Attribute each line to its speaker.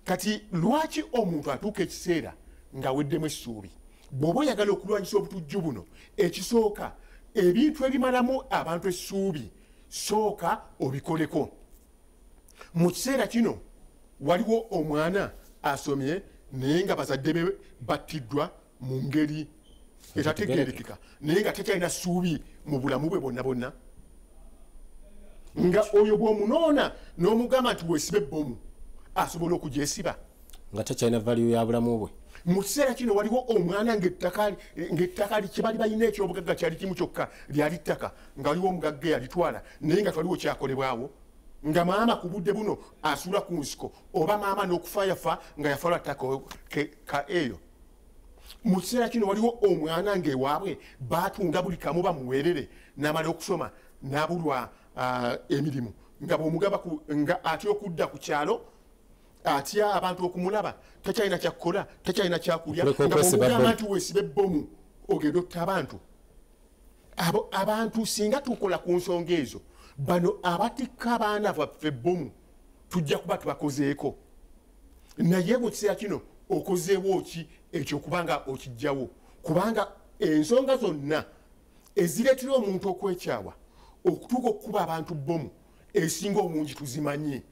Speaker 1: Kati lwaki omuntu atuuka ekiseera ng'aweddemu essuubi? Bw'oba oyagala okulwanyisa obutujju buno, ekisooka, ebintu ebimalamu abantu essuubi sooka obikoleko. Mu kiseera kino waliwo omwana asomye naye nga bazadde be battiddwa mu ngeri etategeerekeka, naye nga takyalina ssuubi mu bulamu bwe bwonna bwonna. Nga oyo bw'omunoona n'omugamba nti weesibe ebbomu, asobola okugyesiba,
Speaker 2: nga takyalina value ya bulamu bwe.
Speaker 1: Mu kiseera kino waliwo omwana ng'ettaka kyebali balina ekyobugagga kyali kimu kyokka, lyali ttaka, nga waliwo omugagga eyalitwala, naye nga twaliwo kyakolebwawo, nga maama ku budde buno asula ku nsiko, oba maama n'okufa yafa nga yafa lwa ttaka ka eyo. Mu kiseera kino waliwo omwana ng'ewaabwe baatunda buli kamu bamuweerere, n'amala okusoma n'abulwa emirimu, nga bw'omugaba nga atya okudda ku kyalo, atya abantu okumulaba, takyalina kyakukola, takyalina kyakulya,
Speaker 2: Okuleka
Speaker 1: nga
Speaker 2: okwesiba
Speaker 1: bw'omugamba
Speaker 2: bbomu.
Speaker 1: nti weesibe ebbomu ogende otta abantu. Abo abantu singa tukola ku nsonga ezo, bano abatikka abaana baffe ebbomu tujja kuba tubakozeeko. Naye mu kiseera kino okozeewo ki ekyo kubanga okijjawo? Kubanga ensonga zonna ezireetera omuntu okwekyawa okutuuka okukuba abantu bbomu, esinga obungi tuzimanyi.